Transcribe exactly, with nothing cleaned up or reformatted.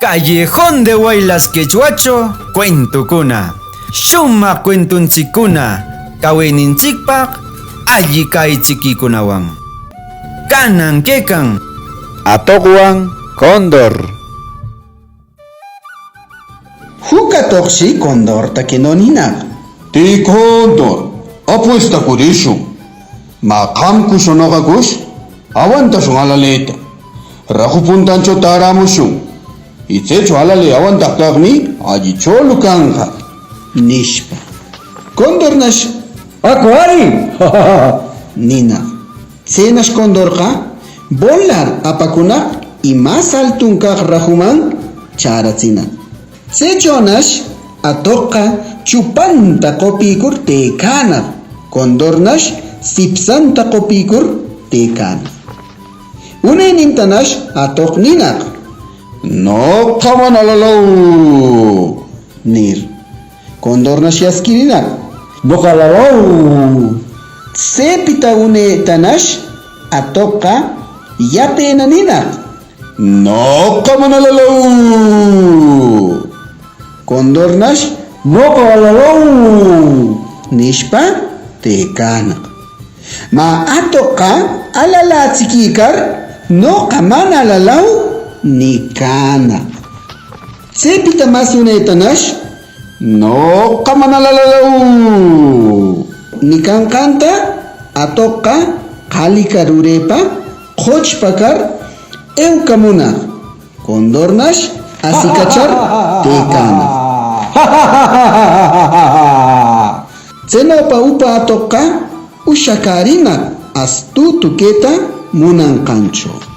Callejón de Huaylas quechuacho cuentocuna, shumaq cuentontsiccuna cawenintsicpaq alli cäyitsiquicunawan. Canan quecan Atoqwan Condor. Juc atoqshi Condorta queno ninaq: Tï Condor, apuestacurishun. Mä, qamcush o noqacush awantashun alaleta. Raju puntancho tärämushun. Y tsecho alale awantaq caqmi alli cholu canqa, nishpa. Condornash: Acu ari, ninaq. Tsenash Condorqa volar apacunaq y mas altun caq rajuman chäratsinaq. Tsechonash atoqqa chupanta qopïcur tëcanaq, Condornash sipsanta qopïcur tëcanaq. Unenintanash atoq ninaq: Noqa mana alalaw, nir. Condornash yasquirinaq: Noqa alalaw. Tsepita unetanash atoqqa yapena ninaq: Noqa mana alalaw. Condornash: Noqa alalaw, nishpa tëcanaq. Mä, atoqqa alalätsiquicar, noqa mana alalaw nicanaq. Tsepita mas unetanash: Noqa mana alalaw, nicanqanta atoqqa qalica rurepa qochpacar eucamunaq. Condornash asicachar tëcanaq. Tsenopa upa atoqqa ushacärinaq astutu queta munanqancho.